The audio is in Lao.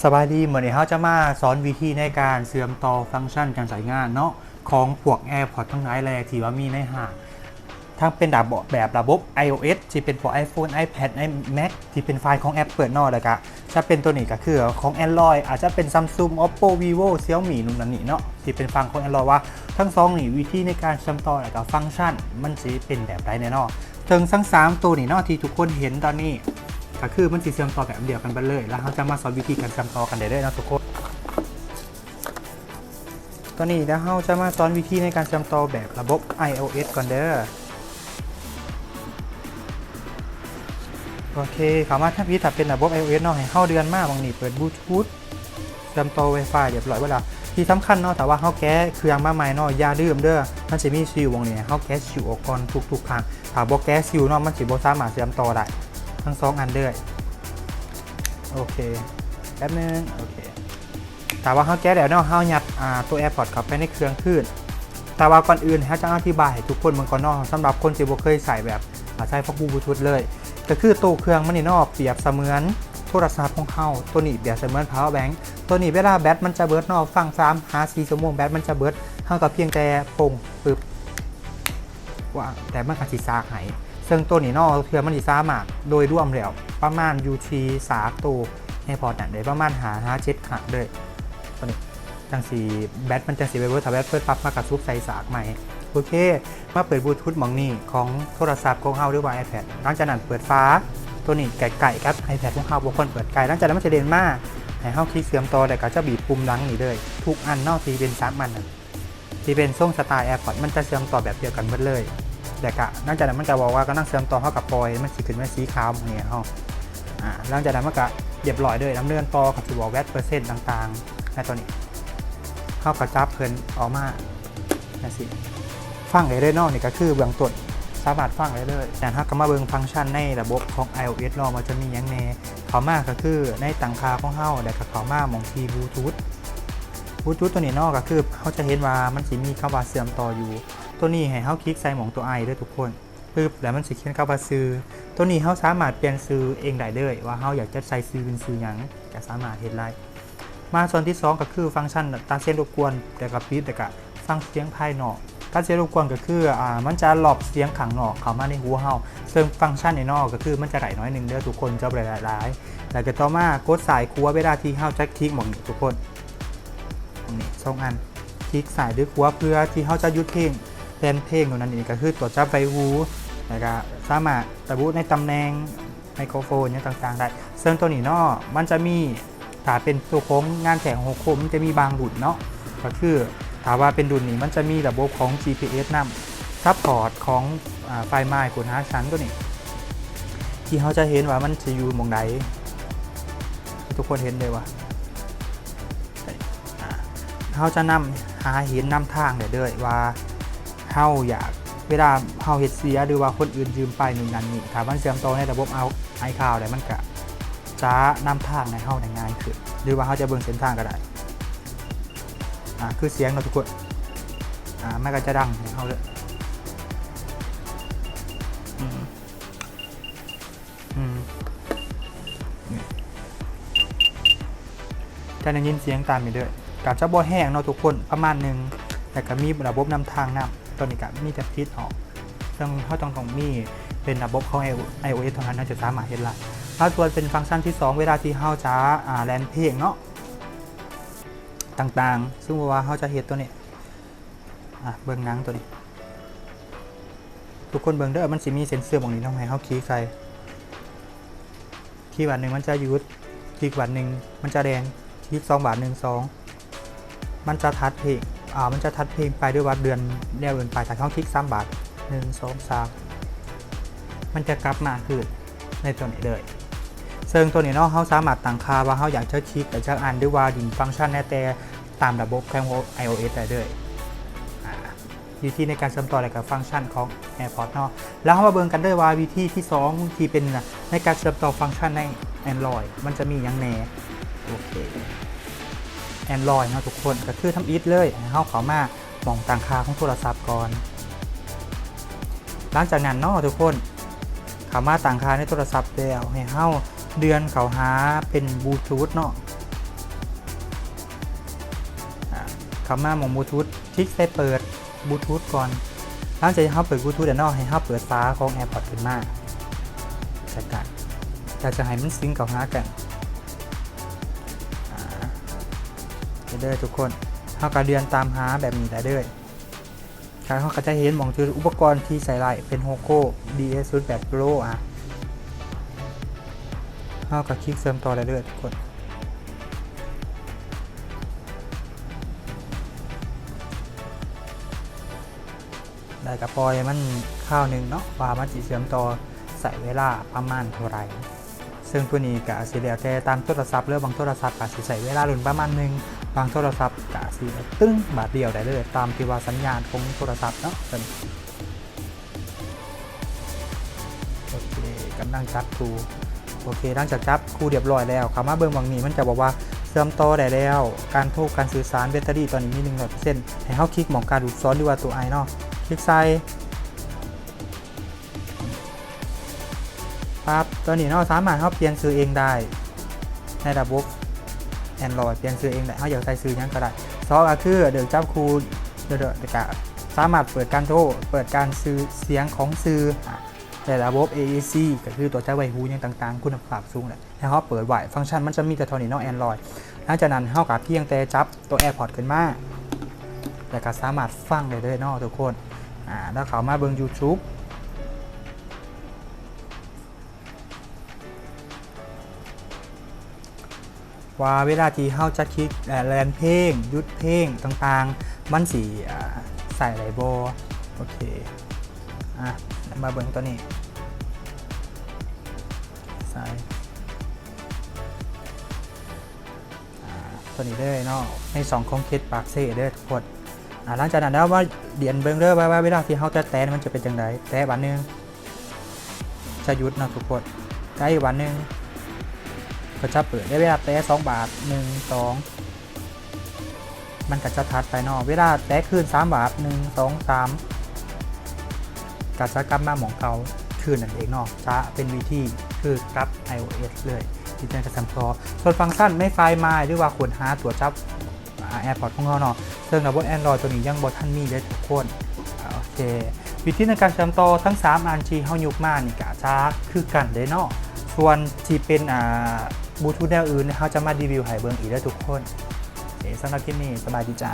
ສະບາຍດີ, ມື້ນີ້ເຮົາຈະມາສອນວິທີໃນການເຊື່ອມຕໍ່ຟັງຊັນການໃຊ້ງານເນາະ ຂອງພວກ AirPods ທັງຫຼາຍແຫຼ່ທີ່ວ່າມີໃນຫ້າງ ທັງເປັນລະບົບ ແບບລະບົບ iOS ທີ່ເປັນພວກ iPhone iPad iMac ທີ່ເປັນຝ່າຍຂອງ Apple ເນາະ ແລ້ວກະຈະເປັນໂຕນີ້ກະຄືຂອງ Android ອາດຈະເປັນ Samsung Oppo Vivo Xiaomi ນັ້ນນີ້ເນາະ ທີ່ເປັນຝັ່ງຂອງ Android ວ່າທັງສອງນີ້ ວິທີໃນການເຊື່ອມຕໍ່ ແລ້ວກະຟັງຊັນມັນຊິເປັນແບບໃດແນ່ເນາະ. ເຊິ່ງທັງສາມໂຕນີ້ເນາະ ທີ່ທຸກຄົນເຫັນຕອນນີ້ ກະຄືມັນຊິເຊື່ອມຕໍ່ແບບດຽວກັນເບິດເລີຍ ແລ້ວເຮົາຈະມາສອນວິທີການເຊື່ອມຕໍ່ກັນໄດ້ເລີຍເນາະທຸກຄົນ. ຕອນນີ້ດຽວເຮົາຈະມາສອນວິທີໃນການເຊື່ອມຕໍ່ແບບລະບົບ iOS ກ່ອນເດີ. ໂອເຄ ເຂົ້າມາທຳອິດ ຖ້າເປັນລະບົບ iOS ເນາະ ໃຫ້ເຮົາເລື່ອນມາໝ່ອງນີ້ ເປີດ Bluetooth ເຊື່ອມຕໍ່ Wi-Fi ຮຽບຮ້ອຍເບິດລະ. ທີ່ສຳຄັນເນາະ ຖ້າວ່າເຮົາແກະເຄື່ອງມາໃໝ່ເນາະ ຢ່າລືມເດີ ມັນຊິມີຊິວໝ່ອງນີ້ ໃຫ້ເຮົາແກະຊິວອອກກ່ອນທຸກໆຄັ້ງ. ຖ້າບໍ່ແກະຊິວເນາະ ມັນຊິບໍ່ສາມາດເຊື່ອມຕໍ່ໄດ້ທັງສອງອັນເລີຍ. ໂອເຄ ແປັບໜຶ່ງ ໂອເຄ ຖ້າວ່າເຮົາແກະແລ້ວເນາະ ເຮົາຍັດ ອ່າ ຕົວ AirPods ເຂົ້າໄປໃນເຄື່ອງຄືນ. ແຕ່ວ່າກ່ອນອື່ນ ເຮົາຈະອະທິບາຍໃຫ້ທຸກຄົນເບິ່ງກ່ອນເນາະ ສຳລັບຄົນທີ່ບໍ່ເຄີຍໃຊ້ແບບ ອ່າ ໃຊ້ຟັກ Bluetooth ເລີຍ ກະຄືໂຕເຄື່ອງມັນນີ້ເນາະ ປຽບສະເໝືອນໂທລະສັບຂອງເຮົາ. ໂຕນີ້ປຽບສະເໝືອນ power bank ໂຕນີ້ເວລາແບັດມັນຈະເບິດເນາະ ຟັງສາມຫາສີ່ຊົ່ວໂມງ ແບັດມັນຈະເບິດ ເຮົາກະພຽງແຕ່ປົງປຶບ ວ່າ ແຕ່ມັນກະຊິສາກໃຫ້. ເຊິ່ງໂຕນີ້ເນາະ ເທື່ອມັນຊິສາມາດ ໂດຍລວມແລ້ວປະມານຢູ່ທີ່ສາກໂຕ AirPods ນັ້ນໄດ້ປະມານຫ້າຫາເຈັດຄັ້ງເລີຍ ໂຕນີ້ ຈັ່ງຊິ ແບັດມັນຈັ່ງຊິໄປເບິດ. ຖ້າແບັດເບິດປັບ ເຮົາກະຊຸບໃສ່ສາກໃໝ່. ໂອເຄ ມາເປີດ Bluetooth ໝ່ອງນີ້ຂອງໂທລະສັບຂອງເຮົາ ຫຼືວ່າ iPad. ຫຼັງຈາກນັ້ນເປີດຝາໂຕນີ້ໃກ້ໆກັບ iPad ຂອງເຮົາ ບໍ່ຄວນເປີດໄກ. ຫຼັງຈາກນັ້ນມັນຈະເດັ່ນມາ ໃຫ້ເຮົາຄລິກເຊື່ອມຕໍ່ ແລ້ວກະຈະບີບປຸ່ມຫຼັງນີ້ເລີຍ ທຸກອັນເນາະ ທີ່ເປັນສາມອັນນັ້ນ ທີ່ເປັນຊົງສະໄຕ AirPods ມັນຈະເຊື່ອມຕໍ່ແບບດຽວກັນເບິດເລີຍ. ແລ້ວກະຫຼັງຈາກນັ້ນມັນກະບອກວ່າກຳລັງເຊື່ອມຕໍ່ ເຮົາກະປ່ອຍ ມັນຊິຂຶ້ນມາສີຂາວໝ່ອງນີ້ເນາະ. ອາ ຫຼັງຈາກນັ້ນມັນກະຮຽບຮ້ອຍເລີຍ ດຳເນີນຕໍ່ ເຂົາຊິບອກແວັດເປີເຊັນຕ່າງໆ ໃນຕອນນີ້ ເຮົາກະຈັບເພິ່ນອອກມາຈັ່ງຊີ້ ຟັງໄດ້ເລີຍເນາະ. ນີ້ກະຄືເບື້ອງຕົ້ນ ສາມາດຟັງໄດ້ເລີຍ. ແລ້ວເຮົາກະມາເບິ່ງຟັງຊັນໃນລະບົບຂອງ iOS ເນາະ ວ່າຈະມີຫຍັງແດ່. ເຂົ້າມາກະຄືໃນຕັ້ງຄ່າຂອງເຮົາ ແລ້ວກະເຂົ້າມາໝ່ອງທີ່ Bluetooth Bluetooth ໂຕນີ້ເນາະ ກະຄືເຮົາຈະເຫັນວ່າມັນຊິມີຄຳວ່າເຊື່ອມຕໍ່ຢູ່. ໂຕນີ້ໃຫ້ເຮົາຄລິກໃສ່ໝ່ອງຕົວ I ເດີທຸກຄົນ ປຶບ ແລ້ວມັນຊິຂຽນຄຳວ່າຊື່. ໂຕນີ້ເຮົາສາມາດປ່ຽນຊື່ເອງໄດ້ເລີຍ ວ່າເຮົາຢາກຈະໃສ່ຊື່ເປັນຊື່ຫຍັງ ກະສາມາດເຮັດໄດ້. ມາສ່ວນທີສອງ ກະຄືຟັງຊັນຕັດສຽງລົບກວນ ແລ້ວກະປິດ ແລ້ວກະຟັງສຽງພາຍນອກ. ຕັດສຽງລົບກວນກະຄື ອາ ມັນຈະລັອກສຽງຂ້າງນອກເຂົ້າມາໃນຫູເຮົາ. ເຊິ່ງຟັງຊັນນີ້ເນາະ ກະຄືມັນຈະໄດ້ໜ້ອຍໜຶ່ງເດີທຸກຄົນ ຈະບໍ່ໄດ້ຫຼາຍ. ແລ້ວກະຕໍ່ມາກົດຊ້າຍຂວາເວລາທີ່ເຮົາຈະຄລິກໝ່ອງນີ້ທຸກຄົນ ໝ່ອງນີ້ສອງອັນ ຄລິກຊ້າຍຫຼືຂວາ ເພື່ອທີ່ເຮົາຈະຢຸດເພງ ແລ່ນເພງໂນ່ນນັ້ນນີ້ ກະຄືຕົວຈັບໄວ້ຫູ ແລ້ວກະສາມາດລະບຸໃນຕຳແໜ່ງໄມໂຄຣໂຟນຫຍັງຕ່າງໆໄດ້. ເຊິ່ງໂຕນີ້ເນາະ ມັນຈະມີ ຖ້າເປັນໂຕຂອງງານແທ້ຂອງໂຮໂຄ ມັນຈະມີບາງລຸ້ນເນາະ ກະຄືຖ້າວ່າເປັນລຸ້ນນີ້ ມັນຈະມີລະບົບຂອງ ຈີພີເອສ ນຳ ຊັບພອດຂອງ ອາ ໄຟລ໌ມາຍ ກວດຫາຊັ້ນໂຕນີ້ ທີ່ເຮົາຈະເຫັນວ່າມັນຈະຢູ່ໝ່ອງໃດ. ທຸກຄົນເຫັນເລີຍວ່າ ອາ ເຮົາຈະນຳ ຫາເຫັນນຳທາງໄດ້ເລີຍວ່າ ເຮົາຢາກ ເວລາເຮົາເຮັດເສຍ ຫຼືວ່າຄົນອື່ນຢືມໄປໂນ່ນນັ້ນນີ້ ຖ້າມັນເຊື່ອມຕໍ່ໃນລະບົບ iCloud ແລ້ວ ມັນກະຈະນຳທາງໃຫ້ເຮົາໄດ້ງ່າຍຂຶ້ນ ຫຼືວ່າເຮົາຈະເບິ່ງເສັ້ນທາງກະໄດ້. ອາ ຄືສຽງເນາະທຸກຄົນ ອາ ມັນກະຈະດັງໃຫ້ເຮົາເລີຍ. ອືມ ອືມ ຈະໄດ້ຍິນສຽງຕາມນີ້ເດີ ກະຈະບໍ່ແຮງເນາະທຸກຄົນ ປະມານໜຶ່ງ ແລ້ວກະມີລະບົບນຳທາງນຳ. ໂຕນີ້ກະມີແຕ່ປິດອອກ ເຊິ່ງເຮົາຕ້ອງ ຕ້ອງມີເປັນລະບົບຂອງ iOS ເທົ່ານັ້ນ ເຮົາຈະສາມາດເຮັດໄດ້. ແລ້ວສ່ວນເປັນຟັງຊັນທີສອງ ເວລາທີ່ເຮົາຈະ ອາ ແລ່ນເພງເນາະ ຕ່າງໆ ສົມມຸດວ່າເຮົາຈະເຮັດໂຕນີ້ ອາ ເບິ່ງໜັງໂຕນີ້ ທຸກຄົນເບິ່ງເດີ ມັນຊິມີເຊັນເຊີໝ່ອງນີ້ເນາະ ໃຫ້ເຮົາຄລິກໃສ່ ຄລິກບາດໜຶ່ງມັນຈະຢຸດ ຄລິກບາດໜຶ່ງມັນຈະແລ່ນ ຄລິກສອງບາດ ໜຶ່ງ ສອງ ມັນຈະຖັດເພງ ອາ ມັນຈະຖັດເພງໄປ ຫຼືວ່າເລື່ອນແນວອື່ນໄປ. ຖ້າເຮົາຄລິກສາມບາດ ໜຶ່ງ ສອງ ສາມ ມັນຈະກັບມາຄືນໃນໂຕນີ້ເລີຍ. ເຊິ່ງໂຕນີ້ເນາະ ເຮົາສາມາດຕັ້ງຄ່າວ່າເຮົາຢາກຈະຄລິກໄປຈັກອັນ ຫຼືວ່າດິນຟັງຊັນແນວແຕ່ ຕາມລະບົບຂອງ iOS ໄດ້ເລີຍ. ອາ ວິທີໃນການເຊື່ອມຕໍ່ ແລະກະຟັງຊັນຂອງ AirPods ເນາະ. ແລ້ວເຮົາມາເບິ່ງກັນເດີວ່າວິທີທີສອງ ທີ່ເປັນໃນການເຊື່ອມຕໍ່ຟັງຊັນໃນ Android ມັນຈະມີຫຍັງແດ່. ໂອເຄ Android ເນາະທຸກຄົນ ກະຄືທຳອິດເລີຍ ໃຫ້ເຮົາເຂົ້າມາໝ່ອງຕັ້ງຄ່າຂອງໂທລະສັບກ່ອນ. ຫຼັງຈາກນັ້ນເນາະທຸກຄົນ ເຂົ້າມາຕັ້ງຄ່າໃນໂທລະສັບແລ້ວ ໃຫ້ເຮົາເລື່ອນເຂົ້າຫາເປັນ Bluetooth ເນາະ ເຂົ້າມາໝ່ອງບລູທູດ ຄລິກໃສ່ເປີດບລູທູດກ່ອນ. ຫຼັງຈາກທີ່ເຮົາເປີດບລູທູດແລ້ວເນາະ ໃຫ້ເຮົາເປີດຝາຂອງ AirPods ຂຶ້ນມາ ແລ້ວກະ ກະຈະໃຫ້ມັນຊິງເຂົ້າຫາກັນ ອາ ເດີທຸກຄົນ ເຮົາກະເລື່ອນຕາມຫາແບບນີ້ໄດ້ເລີຍ. ເຮົາກະຈະເຫັນໝ່ອງທີ່ອຸປະກອນທີ່ໃຊ້ໄດ້ເປັນໂຮໂກ້ ດີເອສ ສູນແປດ Pro ອະ ເຮົາກະຄລິກເຊື່ອມຕໍ່ໄດ້ເລີຍທຸກຄົນ. ແລ້ວກະປ່ອຍມັນຄາວໜຶ່ງເນາະ ວ່າມັນຊິເຊື່ອມຕໍ່ໃຊ້ເວລາປະມານເທົ່າໃດ. ເຊິ່ງໂຕນີ້ກະຊິແລ້ວແຕ່ຕາມໂທລະສັບເລີຍ ບາງໂທລະສັບກະຊິໃຊ້ເວລາດົນປະມານໜຶ່ງ ບາງໂທລະສັບກະຊິຕຶງບາດດຽວໄດ້ເລີຍ ຕາມທີ່ວ່າສັນຍານຂອງໂທລະສັບເນາະ. ໂຕນີ້ ໂອເຄ ກຳລັງຈັບຄູ່. ໂອເຄ ຫຼັງຈາກຈັບຄູ່ຮຽບຮ້ອຍແລ້ວ ເຂົ້າມາເບິ່ງໝ່ອງນີ້ ມັນຈະບອກວ່າເຊື່ອມຕໍ່ໄດ້ແລ້ວ ການໂທ ການສື່ສານ ແບັດເຕີຣີຕອນນີ້ມີໜຶ່ງຮ້ອຍເປີເຊັນ. ໃຫ້ເຮົາຄລິກໝ່ອງກາລູກສອນ ຫຼືວ່າຕົວ I ເນາະ ຄລິກໃສ່ ປັບ ຕອນນີ້ເນາະ ສາມາດເຮົາປ່ຽນຊື່ເອງໄດ້ ໃນລະບົບ Android ປ່ຽນຊື່ເອງໄດ້ ເຮົາຢາກໃສ່ຊື່ຫຍັງກະໄດ້. ສອງກະຄືເລືອກຈັບຄູ່ ແລ້ວກະສາມາດເປີດການໂທ ເປີດການສື່ສຽງຂອງສື່ ໃນລະບົບ ເອ ເອ ຊີ ກະຄືຕົວຈັບໄວ້ຫູຫຍັງຕ່າງໆ ຄຸນນະພາບສູງແຫຼະ ໃຫ້ເຮົາເປີດໄວ້. ຟັງຊັນມັນຈະມີແຕ່ເທົ່ານີ້ເນາະ Android. ຫຼັງຈາກນັ້ນເຮົາກະພຽງແຕ່ຈັບຕົວ AirPods ຂຶ້ນມາ ແລ້ວກະສາມາດຟັງໄດ້ເລີຍເນາະທຸກຄົນ. ອາ ແລ້ວເຂົ້າມາເບິ່ງ YouTube ວ່າເວລາທີ່ເຮົາຈະຄລິກ ເອີ ແລ່ນເພງ ຢຸດເພງຕ່າງໆ ມັນຊິ ເອີ ໃຊ້ໄດ້ບໍ່. ໂອເຄ ອາ ມາເບິ່ງໂຕນີ້ ໃສ່ ອາ ໂຕນີ້ເລີຍເນາະ ໃນຊ່ອງຂອງເຂດປາກເຊເດີທຸກຄົນ. ອາ ຫຼັງຈາກນັ້ນແລ້ວມາລຽນເບິ່ງເດີວ່າ ວ່າເວລາທີ່ເຮົາແຕະໆ ມັນຈະເປັນຈັ່ງໃດ. ແຕະບາດໜຶ່ງ ຈະຢຸດເນາະທຸກຄົນ ແຕະອີກບາດໜຶ່ງ ກະຈະເປີດ ແລະເວລາແຕະສອງບາດ ໜຶ່ງ ສອງ ມັນກະຈະຖັດໄປເນາະ. ເວລາແຕະຄືນສາມບາດ ໜຶ່ງ ສອງ ສາມ ກະຈະກັບມາໝ່ອງເກົ່າຄືນນັ້ນເອງເນາະ. ຈະເປັນວິທີຄືກັບ iOS ເລີຍ ທີ່ຈະກະສຳພໍ. ສ່ວນຟັງຊັນໃນໄຟລ໌ My ຫຼືວ່າຄົ້ນຫາຕົວຈັບ ອາ AirPods ຂອງເຮົາເນາະ ເຊິ່ງລະບົບ Android ໂຕນີ້ຍັງບໍ່ທັນມີເດີທຸກຄົນ. ໂອເຄ ວິທີໃນການເຊື່ອມຕໍ່ທັງສາມອັນທີ່ເຮົາຍົກມານີ້ກະຈະຄືກັນເດ້ເນາະ. ສ່ວນທີ່ເປັນ ອາ ບລູທູດແນວອື່ນ ເຮົາຈະມາຣີວິວໃຫ້ເບິ່ງອີກເດີທຸກຄົນ. ໂອເຄ ສຳລັບຄລິບນີ້ ສະບາຍດີຈ້າ.